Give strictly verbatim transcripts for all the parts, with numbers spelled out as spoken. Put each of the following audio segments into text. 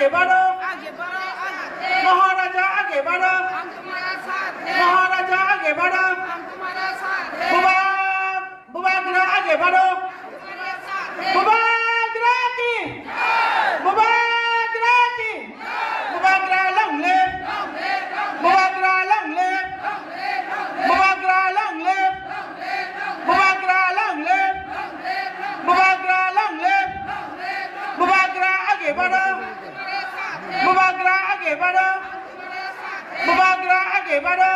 Age baro. Maharaja age baro. Maharaja age baro. Buba, Bubagra age baro. Bubagra ki. Bubagra ki. Bubagra long live. Bubagra long live. Bubagra long live. Bubagra long live. Bubagra long live. Bubagra age baro. Bubagra age baro. Bubagra age baro.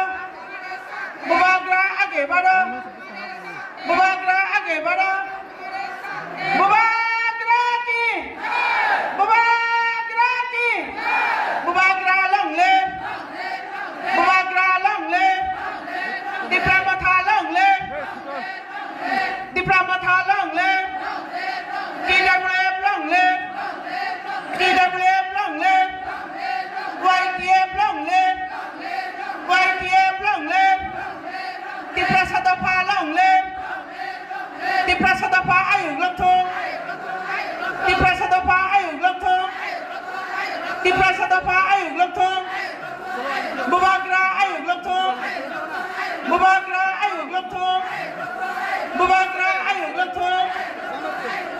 Bubagra age baro. Bubagra age baro. Bubagra ki. Bubagra ki. Bubagra long live. Bubagra long live. Tipra Motha long live. Tipra Motha long live. T W F long live. T W F long live. Y T F long live. Y T F long live. Tiprasa Dopha long live. Tiprasa Dopha ayuk long thung. Tiprasa Dopha ayuk long thung. Tiprasa Dopha ayuk long thung. Bubagra ayuk long thung. Bubagra ayuk long thung. Bubagra ayuk long thung.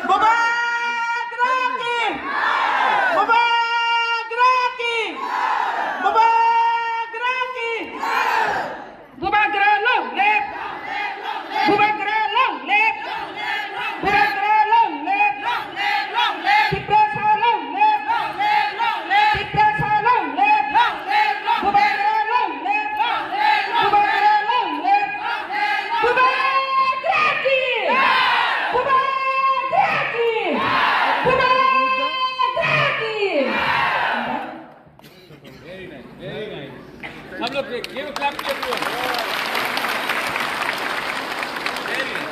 Bubagra ki. Bubagra ki. Bubagra ki. Bubagra long live! Bubagra long live! Bubagra long live! Tiprasa long live! Tiprasa long live! Bubagra long live! Bubagra long live! Bubagra ki! Bubagra ki! Bubagra ki! Very nice, very nice. सब लोग एक, ये clap कीजिए। Very nice.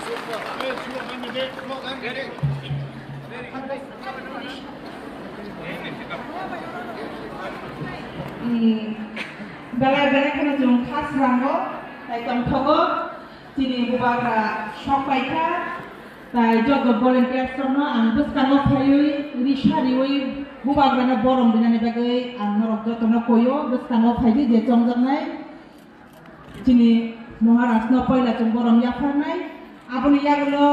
Super. Very nice. Very nice. Hmm. Belai belai kheno chwng kha srango, tai tongthogo, chini bubagra sok paikha. Tai joto volunteers rokno ang bwskango phaiwi risa riwi bubagrano borom rinani bagwi ang norok jotono koio, bwskango phaidi je chongjaknai chini Maharajno poila chwng borom yapharnai. Aboni yagulo